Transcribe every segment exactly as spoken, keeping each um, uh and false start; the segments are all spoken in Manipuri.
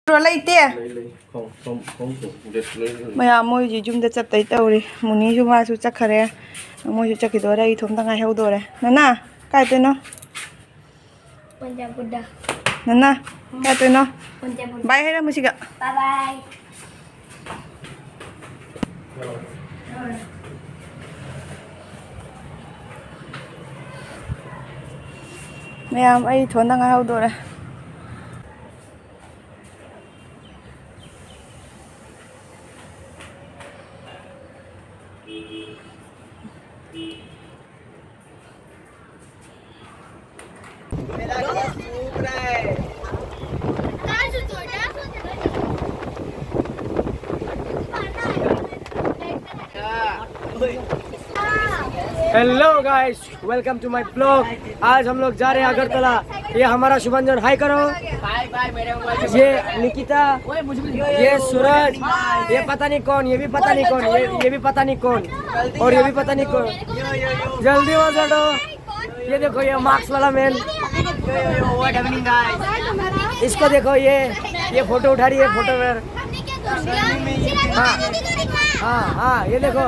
ꯂꯩꯇꯦ꯫ ꯂꯩ, ꯂꯩ꯫ ꯈꯣꯡ, ꯈꯣꯡ, ꯈꯣꯡ, ꯈꯣꯡ, dress ꯂꯣꯏ ꯂꯩ꯫ ꯃꯌꯥꯝ ꯃꯣꯏꯁꯨ ꯌꯨꯝꯗ ꯆꯠꯇꯩ ꯇꯧꯔꯤ꯫ ꯃꯨꯅꯤꯁꯨ ꯃꯥꯁꯨ ꯆꯠꯈꯔꯦ꯫ ꯃꯣꯏꯁꯨ ꯆꯠꯈꯤꯗꯣꯔꯦ꯫ ꯑꯩ ꯏꯊꯣꯝꯇ ꯉꯥꯏꯍꯧꯗꯣꯔꯦ꯫ ꯅꯅꯥ, ꯀꯥꯏ ꯇꯣꯏꯅꯣ? ꯄꯟꯖꯥꯕ ꯕꯨꯗ꯫ ꯅꯅꯥ, ꯀꯥꯏ ꯇꯣꯏꯅꯣ? ꯄꯟꯖꯥꯕ ꯕꯨꯗ꯫ Bye ꯍꯥꯏꯔꯝꯃꯨ ꯁꯤꯒ꯫ Bye bye꯫ ꯃꯌꯥꯝ, ꯑꯩ ꯏꯊꯣꯟꯗ ꯉꯥꯏꯍꯧꯗꯣꯔꯦ꯫ Hello guys, welcome to my vlog। आज हम लोग जा रहे हैं अगरतला। ये हमारा शुभंजन, हाय करो। ये निकिता, ये सूरज, ये पता नहीं कौन, ये भी पता नहीं कौन, ये ये भी पता नहीं कौन, और ये भी पता नहीं कौन। जल्दी हो चलो। ये देखो, ये मास्क वाला मैन। What happening, guys? इसको देखो, ये ये फोटो उठा रही है, फोटो में। हाँ, हाँ, हाँ, ये देखो,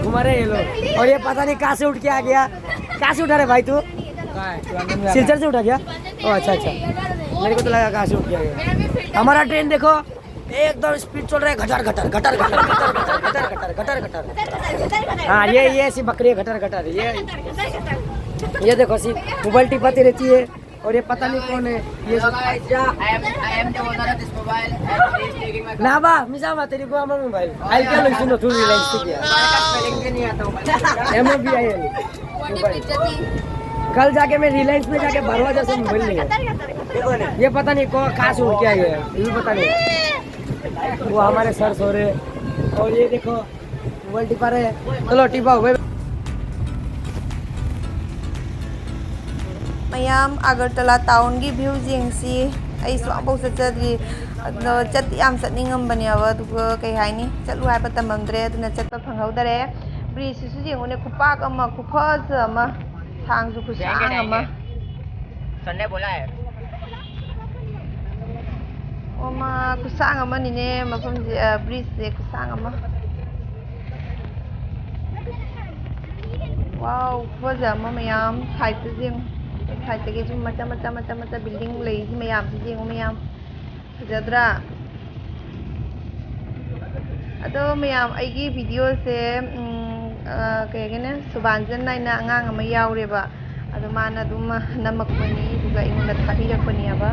घुमा रहे हैं ये लोग। और ये पता नहीं कहाँ से उठ के आ गया। कहाँ से उठा रहे भाई तू? सिलचर से उठा गया? ओ, अच्छा, अच्छा। मेरे को तो लगा कहाँ से उठ के आ गया। हमारा ट्रेन देखो, एकदम स्पीड चल रहा है, घटर घटर घटर घटर घटर घटर घटर घटर घटर घटर। हाँ, ये ये ऐसी बकरी है, घटर घटर। ये ये देखो, सी मोबाइल टिपाती रहती है। और ये पता नहीं कौन है। ये सब। I am, I am the owner of this mobile and he is taking my ना बा, मिसा मा तेरी को আমার মোবাইল। আইপিএল হইছে নতুন রিলায়েন্স থেকে। Spelling भी नहीं आता mobile. M O B I L. कल जाके मैं रिलायंस में जाके भरवा जैसा मोबाइल लिया। ये पता नहीं कौन, कहाँ से उठ के आई है, ये भी पता नहीं। वो हमारे सर सो रहे हैं। और ये देखो, मोबाइल टिपा रहे हैं। चलो, टिपाओ भाई। ꯃꯌꯥꯝ, ꯑꯒꯔꯇꯂꯥ ꯇꯥꯎꯟꯒꯤ ꯚ꯭ꯌꯨꯁꯤꯡꯁꯤ ꯑꯩꯁꯨ ꯑꯃꯐꯥꯎ ꯆꯠꯆꯗ꯭ꯔꯤ꯫ ꯑꯗꯣ ꯆꯠꯇꯤ ꯌꯥꯝ ꯆꯠꯅꯤꯡꯉꯝꯕꯅꯦꯕ, ꯑꯗꯨꯒ ꯀꯩ ꯍꯥꯏꯅꯤ, ꯆꯠꯂꯨ ꯍꯥꯏꯕ ꯇꯝꯃꯝꯗ꯭ꯔꯦ, ꯑꯗꯨꯅ ꯆꯠꯄ ꯐꯪꯍꯧꯗꯔꯦ꯫ ꯕ꯭ꯔꯤꯖꯁꯤꯁꯨ ꯌꯦꯡꯉꯨꯅꯦ, ꯈꯨꯄꯥꯛ ꯑꯃ, ꯈꯨꯐꯖ ꯑꯃ, ꯊꯥꯡꯁꯨ ꯈꯨꯁꯥꯡ ꯑꯃ꯫ ꯁꯟꯅ ꯕꯣꯂꯥ ꯍꯥꯏ꯫ ꯑꯣ, ꯃꯥ ꯈꯨꯁꯥꯡ ꯑꯃꯅꯤꯅꯦ ꯃꯐꯝꯁꯦ, ꯕ꯭ꯔꯤꯖꯁꯦ ꯈꯨꯁꯥꯡ ꯑꯃ꯫ ꯋꯥꯎ, ꯐꯖ ꯑꯃ ꯃꯌꯥꯝ ꯁꯥꯏꯠꯇ ꯌꯦꯡꯉꯨ꯫ ꯁꯥꯏꯠꯇꯒꯤ ꯁꯨꯝ ꯃꯆꯥ ꯃꯆꯥ ꯃꯆꯥ ꯃꯆꯥ ꯕꯤꯜꯗꯤꯡ ꯂꯩꯔꯤꯁꯤ ꯃꯌꯥꯝꯁꯤ ꯌꯦꯡꯉꯨ ꯃꯌꯥꯝ꯫ ꯐꯖꯗ꯭ꯔꯥ? ꯑꯗꯣ ꯃꯌꯥꯝ, ꯑꯩꯒꯤ ꯚꯤꯗꯤꯑꯣꯁꯦ, ꯎꯝ, ꯑ, ꯀꯩ ꯍꯥꯏꯒꯅꯤ, ꯁꯨꯕꯥꯟꯖꯟ ꯍꯥꯏꯅ ꯑꯉꯥꯡ ꯑꯃ ꯌꯥꯎꯔꯦꯕ꯫ ꯑꯗꯣ ꯃꯥꯅ ꯑꯗꯨꯝ ꯅꯝꯃꯛꯄꯅꯤ, ꯑꯗꯨꯒ ꯑꯩꯉꯣꯟꯗ ꯊꯥꯕꯤꯔꯛꯄꯅꯦꯕ꯫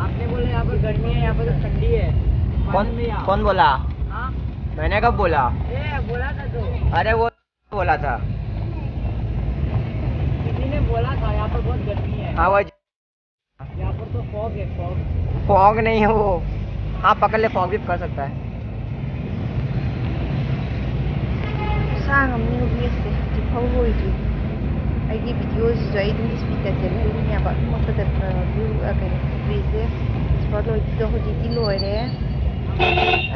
आपने बोला यहाँ पर गर्मी है, यहाँ पर तो ठंडी है। कौन, मालूम नहीं यहाँ। कौन बोला? हाँ? मैंने कब बोला? ए, बोला था तो। अरे वो बोला था। किसी ने बोला था यहाँ पर बहुत गर्मी है। हाँ, वो यहाँ पर तो फॉग है, फॉग। फॉग नहीं है वो, आप पकड़ ले, फॉग भी कर सकता है। ꯈꯨꯁꯥꯡ ꯑꯃꯅꯤ ꯍꯧꯖꯤꯛꯁꯦ, ꯍꯧꯖꯤꯛ ꯐꯥꯎ ꯂꯣꯏꯗ꯭ꯔꯤ꯫ ꯑꯩꯒꯤ ꯚꯤꯗꯤꯑꯣꯁꯤꯁꯨ ꯑꯩ ꯑꯗꯨꯝ ꯏꯁꯄꯤꯠꯇ ꯆꯦꯜꯍꯜꯂꯤꯅꯦꯕ꯫ ꯑꯗꯨꯃꯛꯇꯗ, ꯑ, ꯚ꯭ꯌꯨ, ꯑ, ꯀꯩꯅꯣ, ꯄꯨꯈ꯭ꯔꯤꯁꯦ ꯏꯁꯄꯣꯠ ꯂꯣꯏꯗ꯭ꯔꯤꯗꯣ ꯍꯧꯖꯤꯛꯇꯤ ꯂꯣꯏꯔꯦ꯫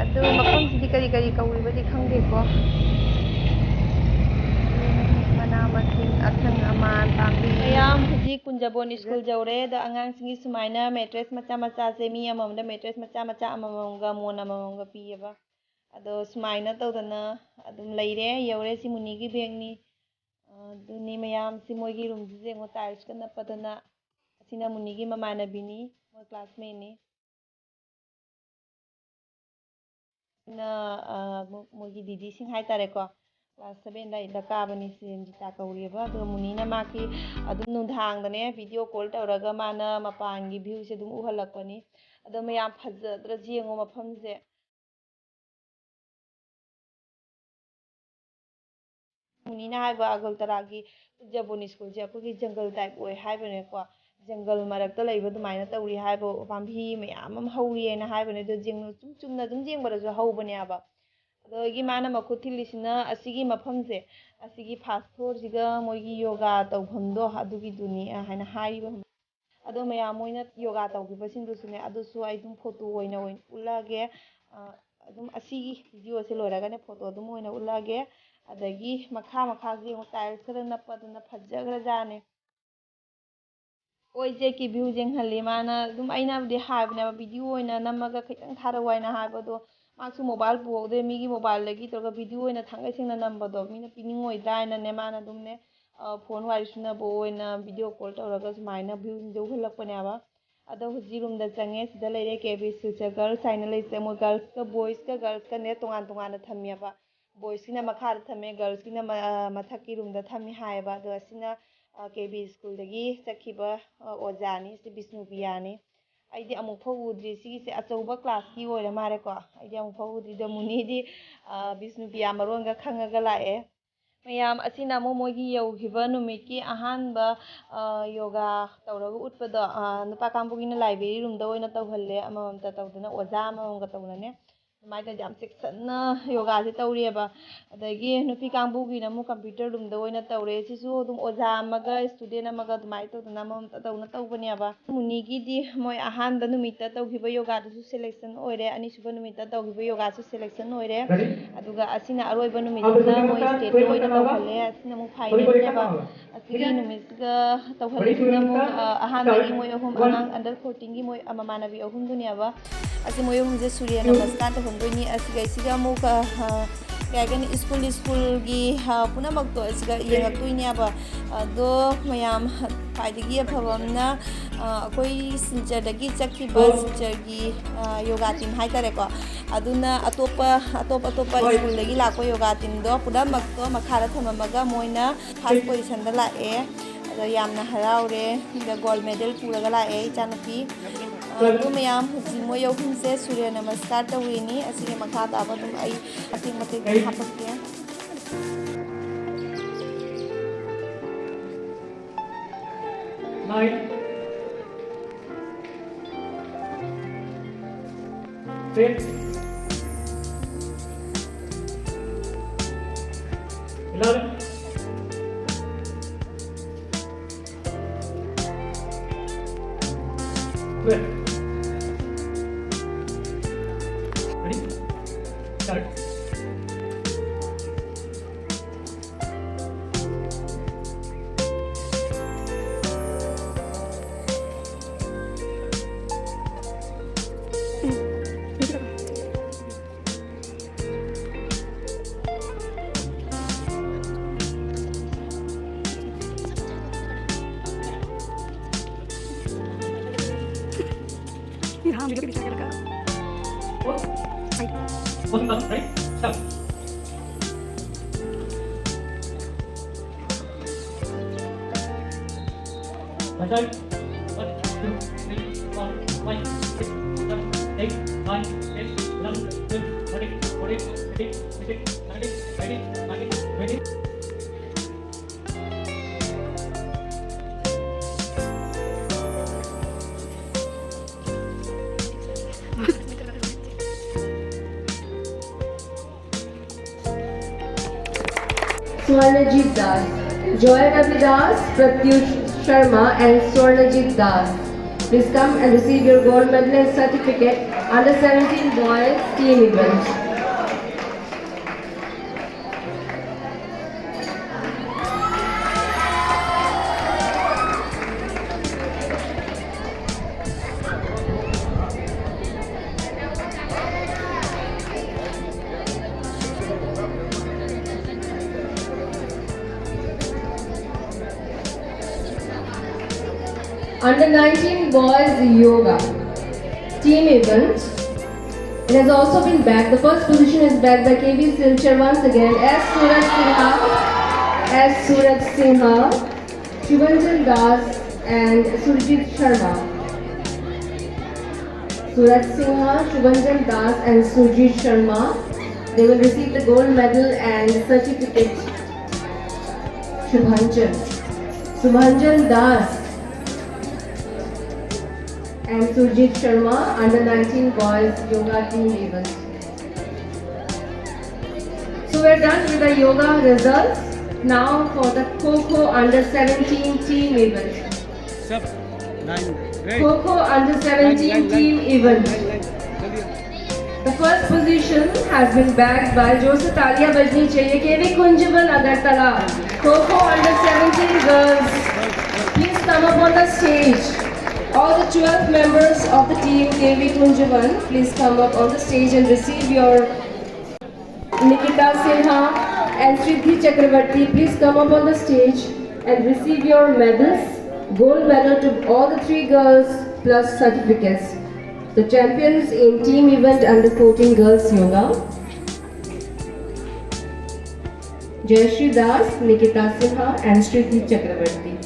ꯑꯗꯨ ꯃꯐꯝꯁꯤꯗꯤ ꯀꯔꯤ ꯀꯔꯤ ꯀꯧꯔꯤꯕꯗꯤ ꯈꯪꯗꯦꯀꯣ꯫ ꯃꯅꯥ ꯃꯁꯤꯡ, ꯑꯁꯪ ꯑꯃꯥꯟ, ꯄꯥꯝꯕꯤ꯫ ꯃꯌꯥꯝ ꯍꯧꯖꯤꯛ ꯀꯨꯟꯖꯕꯣꯟ ꯁ꯭ꯀꯨꯜ ꯌꯧꯔꯦ꯫ ꯑꯗ ꯑꯉꯥꯡꯁꯤꯡꯒꯤ ꯁꯨꯃꯥꯏꯅ ꯃꯦꯇ꯭ꯔꯦꯁ ꯃꯆꯥ ꯃꯆꯥꯁꯦ ꯃꯤ ꯑꯃꯃꯝꯗ ꯃꯦꯇ꯭ꯔꯦꯁ ꯃꯆꯥ ꯃꯆꯥ ꯑꯃꯃꯝꯒ ꯃꯣꯟ ꯑꯃꯃꯝꯒ ꯄꯤꯌꯦꯕ꯫ ꯑꯗꯣ ꯁꯨꯃꯥꯏꯅ ꯇꯧꯗꯅ ꯑꯗꯨꯝ ꯂꯩꯔꯦ꯫ ꯌꯧꯔꯦ, ꯁꯤ ꯃꯨꯅꯤꯒꯤ ꯕꯦꯒꯅꯤ꯫ ꯑꯗꯨꯅꯤ ꯃꯌꯥꯝꯁꯤ ꯃꯣꯏꯒꯤ ꯔꯨꯝꯁꯤꯁꯨ ꯌꯦꯡꯉꯣ, ꯇꯥꯏꯜꯁꯀ ꯅꯞꯄꯗꯅ꯫ ꯑꯁꯤꯅ ꯃꯨꯅꯤꯒꯤ ꯃꯃꯥꯟꯅꯕꯤꯅꯤ, ꯃꯣꯏ ꯀ꯭ꯂꯥꯁꯃꯦꯠꯅꯤ꯫ ꯑꯁꯤꯅ, ꯑ, ꯃꯣ-, ꯃꯣꯏꯒꯤ ꯗꯤꯗꯤꯁꯤꯡ ꯍꯥꯏꯇꯥꯔꯦꯀꯣ, ꯀ꯭ꯂꯥꯁ ꯁꯚꯦꯟꯗ ꯑꯩꯗ ꯀꯥꯕꯅꯤ, ꯁꯤ ꯔꯟꯖꯤꯇꯥ ꯀꯧꯔꯤꯑꯕ꯫ ꯑꯗꯨꯒ ꯃꯨꯅꯤꯅ ꯃꯥꯒꯤ ꯑꯗꯨꯝ ꯅꯨꯡꯗꯥꯡꯗꯅꯦ ꯚꯤꯗꯤꯑꯣ ꯀꯣꯜ ꯇꯧꯔꯒ ꯃꯥꯅ ꯃꯄꯥꯟꯒꯤ ꯚ꯭ꯌꯨꯁꯦ ꯑꯗꯨꯝ ꯎꯍꯜꯂꯛꯄꯅꯤ꯫ ꯑꯗꯣ ꯃꯌꯥꯝ ꯐꯖꯗ꯭ꯔꯁꯤ ꯌꯦꯡꯉꯣ ꯃꯐꯝꯁꯦ꯫ ꯃꯨꯅꯤꯅ ꯍꯥꯏꯕ ꯑꯒꯔꯇꯂꯥꯒꯤ ꯀꯨꯟꯖꯕꯣꯟ ꯁ꯭ꯀꯨꯜꯁꯦ ꯑꯩꯈꯣꯏꯒꯤ ꯖꯪꯒꯜ ꯇꯥꯏꯞ ꯑꯣꯏ ꯍꯥꯏꯕꯅꯦꯀꯣ꯫ ꯖꯪꯒꯜ ꯃꯔꯛꯇ ꯂꯩꯕ ꯑꯗꯨꯃꯥꯏꯅ ꯇꯧꯔꯤ ꯍꯥꯏꯕ, ꯄꯥꯝꯕꯤ ꯃꯌꯥꯝ ꯑꯃ ꯍꯧꯔꯤꯑꯅ ꯍꯥꯏꯕꯅꯦ꯫ ꯑꯗꯣ ꯌꯦꯡꯉꯨ, ꯁꯨꯝ ꯆꯨꯝꯅ ꯑꯗꯨꯝ ꯌꯦꯡꯕꯗꯁꯨ ꯍꯧꯕꯅꯦꯕ꯫ ꯑꯗꯒꯤ ꯃꯥꯅ ꯃꯈꯨꯠ ꯊꯤꯜꯂꯤꯁꯤꯅ ꯑꯁꯤꯒꯤ ꯃꯐꯝꯁꯦ, ꯑꯁꯤꯒꯤ ꯐꯥꯁ ꯐ꯭ꯂꯣꯔꯁꯤꯒ ꯃꯣꯏꯒꯤ ꯌꯣꯒꯥ ꯇꯧꯐꯝꯗꯣ ꯑꯗꯨꯒꯤꯗꯨꯅꯤ ꯍꯥꯏꯅ ꯍꯥꯏꯔꯤꯕ꯫ ꯑꯗꯣ ꯃꯌꯥꯝ ꯃꯣꯏꯅ ꯌꯣꯒꯥ ꯇꯧꯈꯤꯕꯁꯤꯡꯗꯨꯁꯨꯅꯦ, ꯑꯗꯨꯁꯨ ꯑꯩ ꯑꯗꯨꯝ ꯐꯣꯇꯣ ꯑꯣꯏꯅ, ꯑꯣꯏꯅ ꯎꯠꯂꯛꯑꯒꯦ꯫ ꯑꯗꯨꯝ ꯑꯁꯤꯒꯤ ꯚꯤꯗꯤꯑꯣꯁꯦ ꯂꯣꯏꯔꯒꯅꯦ ꯐꯣꯇꯣ ꯑꯗꯨꯝ ꯑꯣꯏꯅ ꯎꯠꯂꯛꯑꯒꯦ꯫ ꯑꯗꯒꯤ ꯃꯈꯥ ꯃꯈꯥꯁꯦ ꯌꯦꯡꯉꯨ, ꯇꯥꯏꯜꯁ ꯈꯔ ꯅꯞꯄꯗꯨꯅ ꯐꯖꯈ꯭ꯔꯖꯥꯠꯅꯦ꯫ ꯑꯣꯏ ꯖꯦꯛꯀꯤ ꯚ꯭ꯌꯨ ꯌꯦꯡꯍꯜꯂꯤ꯫ ꯃꯥꯅ ꯑꯗꯨꯝ, ꯑꯩꯅꯕꯨꯗꯤ ꯍꯥꯏꯕꯅꯦꯕ ꯚꯤꯗꯤꯑꯣ ꯑꯣꯏꯅ ꯅꯝꯃꯒ ꯈꯤꯇꯪ ꯊꯥꯔꯛꯑꯣ ꯍꯥꯏꯅ ꯍꯥꯏꯕꯗꯣ, ꯃꯥꯁꯨ ꯃꯣꯕꯥꯏꯜ ꯄꯨꯍꯧꯗꯦ, ꯃꯤꯒꯤ ꯃꯣꯕꯥꯏꯜꯗꯒꯤ ꯇꯧꯔꯒ ꯚꯤꯗꯤꯑꯣ ꯑꯣꯏꯅ ꯊꯥꯡꯒꯩ ꯁꯦꯡꯅ ꯅꯝꯕꯗꯣ ꯃꯤꯅ ꯄꯤꯅꯤꯡꯉꯣꯏꯗ꯭ꯔꯥ ꯍꯥꯏꯅꯅꯦ, ꯃꯥꯅ ꯑꯗꯨꯝꯅꯦ ꯐꯣꯟ ꯋꯥꯔꯤ ꯁꯨꯅꯕ ꯑꯣꯏꯅ ꯚꯤꯗꯤꯑꯣ ꯀꯣꯜ ꯇꯧꯔꯒ ꯁꯨꯃꯥꯏꯅ ꯚ꯭ꯌꯨꯁꯤꯡꯁꯦ ꯎꯍꯜꯂꯛꯄꯅꯦꯕ꯫ ꯑꯗꯣ ꯍꯧꯖꯤꯛ ꯔꯨꯝꯗ ꯆꯪꯉꯦ꯫ ꯁꯤꯗ ꯂꯩꯔꯦ ꯀꯦ ꯕꯤ ꯁ꯭ꯀꯨꯜꯁꯦ, ꯒꯔꯜꯁ ꯍꯥꯏꯅ ꯂꯩꯁꯦ꯫ ꯃꯣꯏ ꯒꯔꯜꯁꯀ ꯕꯣꯏꯁꯀ ꯒꯔꯜꯁꯀꯅꯦ ꯇꯣꯉꯥꯟ ꯇꯣꯉꯥꯟꯅ ꯊꯝꯃꯦꯕ꯫ ꯕꯣꯏꯁꯀꯤꯅ ꯃꯈꯥꯗ ꯊꯝꯃꯦ, ꯒꯔꯜꯁꯀꯤꯅ ꯃ-, ꯑ, ꯃꯊꯛꯀꯤ ꯔꯨꯝꯗ ꯊꯝꯃꯤ ꯍꯥꯏꯌꯦꯕ꯫ ꯑꯗꯣ ꯑꯁꯤꯅ, ꯑ, ꯀꯦ ꯕꯤ ꯁ꯭ꯀꯨꯜꯗꯒꯤ ꯆꯠꯈꯤꯕ, ꯑ, ꯑꯣꯖꯥꯅꯤ꯫ ꯁꯤ ꯕꯤꯁꯅꯨꯄ꯭ꯔꯤꯌꯥꯅꯤ꯫ ꯑꯩꯗꯤ ꯑꯃꯨꯛ ꯐꯥꯎ ꯎꯗ꯭ꯔꯤ꯫ ꯁꯤꯒꯤꯁꯦ ꯑꯆꯧꯕ ꯀ꯭ꯂꯥꯁꯀꯤ ꯑꯣꯏꯔ ꯃꯥꯜꯂꯦꯀꯣ꯫ ꯑꯩꯗꯤ ꯑꯃꯨꯛ ꯐꯥꯎ ꯎꯗ꯭ꯔꯤ꯫ ꯑꯗꯣ ꯃꯨꯅꯤꯗꯤ, ꯑ, ꯕꯤꯁꯅꯨꯄ꯭ꯔꯤꯌꯥ ꯃꯔꯣꯟꯒ ꯈꯪꯉꯒ ꯂꯥꯛꯑꯦ꯫ ꯃꯌꯥꯝ, ꯑꯁꯤꯅ ꯑꯃꯨꯛ ꯃꯣꯏꯒꯤ ꯌꯧꯈꯤꯕ ꯅꯨꯃꯤꯠꯀꯤ ꯑꯍꯥꯟꯕ, ꯑ, ꯌꯣꯒꯥ ꯇꯧꯔꯒ ꯎꯠꯄꯗꯣ, ꯑ, ꯅꯨꯄꯥ ꯀꯥꯡꯕꯨꯒꯤꯅ ꯂꯥꯏꯕ꯭ꯔꯦꯔꯤ ꯔꯨꯝꯗ ꯑꯣꯏꯅ ꯇꯧꯍꯜꯂꯦ, ꯑꯃꯃꯝꯇ ꯇꯧꯗꯅ ꯑꯣꯖꯥ ꯑꯃꯃꯝꯒ ꯇꯧꯅꯅꯦ꯫ ꯑꯗꯨꯃꯥꯏꯅ ꯇꯧꯗꯅ ꯌꯥꯝ ꯆꯦꯛꯁꯤꯟꯅ ꯌꯣꯒꯥꯁꯦ ꯇꯧꯔꯤꯑꯕ꯫ ꯑꯗꯒꯤ ꯅꯨꯄꯤ ꯀꯥꯡꯕꯨꯒꯤꯅ ꯑꯃꯨꯛ ꯀꯝꯄ꯭ꯌꯨꯇꯔ ꯔꯨꯝꯗ ꯑꯣꯏꯅ ꯇꯧꯔꯦ꯫ ꯁꯤꯁꯨ ꯑꯗꯨꯝ ꯑꯣꯖꯥ ꯑꯃꯒ ꯏꯁꯇꯨꯗꯦꯟ ꯑꯃꯒ ꯑꯗꯨꯃꯥꯏꯅ ꯇꯧꯗꯅ ꯑꯃꯃꯝꯇ ꯇꯧꯅ ꯇꯧꯕꯅꯦꯕ꯫ ꯃꯨꯅꯤꯒꯤꯗꯤ ꯃꯣꯏ ꯑꯍꯥꯟꯕ ꯅꯨꯃꯤꯠꯇ ꯇꯧꯈꯤꯕ ꯌꯣꯒꯥꯗꯨꯁꯨ ꯁꯦꯂꯦꯛꯁꯟ ꯑꯣꯏꯔꯦ, ꯑꯅꯤꯁꯨꯕ ꯅꯨꯃꯤꯠꯇ ꯇꯧꯈꯤꯕ ꯌꯣꯒꯥꯁꯨ ꯁꯦꯂꯦꯛꯁꯟ ꯑꯣꯏꯔꯦ꯫ ꯑꯗꯨꯒ ꯑꯁꯤꯅ ꯑꯔꯣꯏꯕ ꯅꯨꯃꯤꯠꯇꯅ ꯃꯣꯏ ꯁ꯭ꯇꯦꯠꯇ ꯑꯣꯏꯅ ꯇꯧꯍꯜꯂꯦ꯫ ꯑꯁꯤꯅ ꯑꯃꯨꯛ ꯐꯥꯏꯅꯦꯜꯅꯦꯕ꯫ ꯑꯁꯤꯒꯤ ꯅꯨꯃꯤꯠꯁꯤꯒ ꯇꯧꯍꯜꯂꯤꯁꯤꯅ ꯑꯃꯨꯛ, ꯑ, ꯑꯍꯥꯟꯕꯒꯤ ꯃꯣꯏ ꯑꯍꯨꯝ, ꯑꯉꯥꯡ ꯑꯟꯗꯔ ꯐꯣꯔꯇꯤꯟꯒꯤ ꯃꯣꯏ ꯃꯃꯥꯟꯅꯕꯤ ꯑꯍꯨꯝꯗꯨꯅꯦꯕ꯫ ꯑꯁꯤ ꯃꯣꯏ ꯑꯍꯨꯝꯁꯦ ꯁꯨꯔ꯭ꯌ ꯅꯃꯁꯀꯥꯔ ꯇꯧꯍꯟꯗꯣꯏꯅꯤ꯫ ꯑꯁꯤꯒꯩꯁꯤꯒ ꯑꯃꯨꯛ, ꯑ, ꯑ, ꯀꯩ ꯍꯥꯏꯒꯅꯤ, ꯁ꯭ꯀꯨꯜ, ꯁ꯭ꯀꯨꯜꯒꯤ, ꯑ, ꯄꯨꯝꯅꯃꯛꯇꯣ ꯑꯁꯤꯒ ꯌꯦꯡꯉꯛꯇꯣꯏꯅꯦꯕ꯫ ꯑꯗꯣ ꯃꯌꯥꯝ, ꯈ꯭ꯋꯥꯏꯗꯒꯤ ꯑꯐꯕ ꯑꯃꯅ, ꯑ, ꯑꯩꯈꯣꯏ ꯁꯤꯜꯆꯔꯗꯒꯤ ꯆꯠꯈꯤꯕ ꯁꯤꯜꯆꯔꯒꯤ, ꯑ, ꯌꯣꯒꯥ ꯇꯤꯝ ꯍꯥꯏꯇꯥꯔꯦꯀꯣ, ꯑꯗꯨꯅ ꯑꯇꯣꯞꯄ, ꯑꯇꯣꯞ ꯑꯇꯣꯞꯄ ꯁ꯭ꯀꯨꯜꯗꯒꯤ ꯂꯥꯛꯄ ꯌꯣꯒꯥ ꯇꯤꯝꯗꯣ ꯄꯨꯝꯅꯃꯛꯇꯣ ꯃꯈꯥꯗ ꯊꯝꯃꯝꯃꯒ ꯃꯣꯏꯅ ꯐꯥꯔꯁ ꯄꯣꯖꯤꯁꯟꯗ ꯂꯥꯛꯑꯦ꯫ ꯑꯗꯣ ꯌꯥꯝꯅ ꯍꯔꯥꯎꯔꯦ꯫ ꯁꯤꯗ ꯒꯣꯜ ꯃꯦꯗꯜ ꯄꯨꯔꯒ ꯂꯥꯛꯑꯦ ꯏꯆꯥꯅꯨꯄꯤ꯫ ꯑꯗꯨ ꯃꯌꯥꯝ ꯍꯧꯖꯤꯛ ꯃꯣꯏ ꯑꯍꯨꯝꯁꯦ ꯁꯨꯔ꯭ꯌ ꯅꯃꯁꯀꯥꯔ ꯇꯧꯔꯤꯅꯤ꯫ ꯑꯁꯤꯒꯤ ꯃꯈꯥ ꯇꯥꯕ ꯑꯗꯨꯝ ꯑꯩ ꯃꯇꯦꯛ ꯃꯇꯦꯛ ꯍꯥꯞꯄꯛꯀꯦ꯫ Nine. Ten. Eleven. Twelve. Ready? ये हाँ, वीडियो के बीच में क्या लगा? Swarnajit Das, Joy Ravi Das, Pratyush Sharma, and Swarnajit Das. Please come and receive your gold medal and certificate under seventeen boys team event. Under nineteen boys yoga team event. It has also been bagged. The first position is bagged by K B Silchar once again. S Suraj Sinha, S Suraj Sinha, Shubhanjan Das, and Surjit Sharma. Suraj Sinha, Shubhanjan Das, and Surjit Sharma. They will receive the gold medal and certificate. Shubhanjan, Shubhanjan Das, and Surjit Sharma, under nineteen boys yoga team event. So we're done with the yoga results. Now for the Kho Kho under seventeen team event. सब line, right. Kho Kho under seventeen team event. Line, line, चलिए। The first position has been bagged by, जोर से तालियां बजनी चाहिए, केवी Kunjvan Agartala, kho kho under seventeen girls. Please come up on the stage. All the twelve members of the team KV Kunjvan, please come up on the stage and receive your Nikita Sinha and Siddhi Chakravarti, please come up on the stage and receive your medals. Gold medal to all the three girls plus certificates. The champions in team event under fourteen girls yoga, Jayashree Das, Nikita Sinha and Siddhi Chakravarti.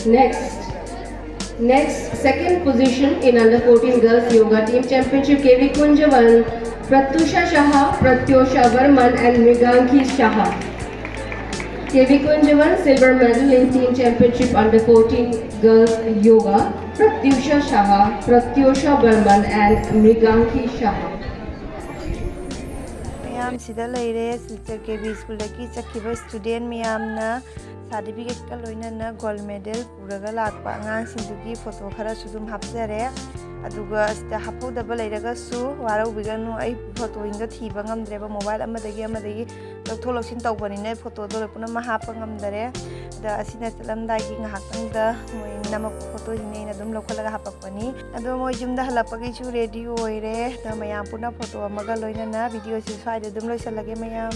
Next, next second position in under fourteen girls yoga team championship, K V Kunjavan, Pratyusha Shah, Pratyusha Varman and Mrigankhi Shah. K V Kunjavan, silver medal in team championship under fourteen girls yoga, Pratyusha Shah, Pratyusha Varman and Mrigankhi Shah. ꯃꯌꯥꯝ ꯁꯤꯗ ꯂꯩꯔꯦ꯫ ꯁꯤꯜꯆꯔ ꯀꯦ ꯕꯤ ꯁ꯭ꯀꯨꯜꯗꯒꯤ ꯆꯠꯈꯤꯕ ꯁ꯭ꯇꯨꯗꯦꯟ ꯃꯌꯥꯝꯅ ꯁꯥꯔꯇꯤꯐꯤꯀꯦꯠꯀ ꯂꯣꯏꯅꯅ ꯒꯣꯜ ꯃꯦꯗꯜ ꯄꯨꯔꯒ ꯂꯥꯛꯄ ꯑꯉꯥꯡꯁꯤꯡꯗꯨꯒꯤ ꯐꯣꯇꯣ ꯈꯔꯁꯨ ꯑꯗꯨꯝ ꯍꯥꯞꯆꯔꯦ꯫ ꯑꯗꯨꯒ ꯁꯤꯗ ꯍꯥꯞꯍꯧꯗꯕ ꯂꯩꯔꯒꯁꯨ ꯋꯥꯔꯧꯕꯤꯒꯅꯨ, ꯑꯩ ꯐꯣꯇꯣꯁꯤꯡꯗꯣ ꯊꯤꯕ ꯉꯝꯗ꯭ꯔꯦꯕ, ꯃꯣꯕꯥꯏꯜ ꯑꯃꯗꯒꯤ ꯑꯃꯗꯒꯤ ꯂꯧꯊꯣꯛ ꯂꯧꯁꯤꯟ ꯇꯧꯕꯅꯤꯅ ꯑꯩ ꯐꯣꯇꯣꯗꯣ ꯂꯣꯏ ꯄꯨꯝꯅꯃꯛ ꯍꯥꯞꯄ ꯉꯝꯗꯔꯦ꯫ ꯑꯗ ꯑꯁꯤꯅ ꯆꯠꯂꯝꯗꯥꯏꯒꯤ ꯉꯥꯏꯍꯥꯛꯇꯪꯗ ꯃꯣꯏ ꯅꯝꯃꯛꯄ ꯐꯣꯇꯣꯁꯤꯡꯅꯦ ꯑꯩꯅ ꯑꯗꯨꯝ ꯂꯧꯈꯠꯂꯒ ꯍꯥꯄꯛꯄꯅꯤ꯫ ꯑꯗꯣ ꯃꯣꯏ ꯌꯨꯝꯗ ꯍꯜꯂꯛꯄꯒꯤꯁꯨ ꯔꯦꯗꯤ ꯑꯣꯏꯔꯦ꯫ ꯑꯗꯣ ꯃꯌꯥꯝ ꯄꯨꯟꯅ ꯐꯣꯇꯣ ꯑꯃꯒ ꯂꯣꯏꯅꯅ ꯚꯤꯗꯤꯑꯣꯁꯤ ꯁ꯭ꯋꯥꯏꯗ ꯑꯗꯨꯝ ꯂꯣꯏꯁꯤꯜꯂꯒꯦ ꯃꯌꯥꯝ꯫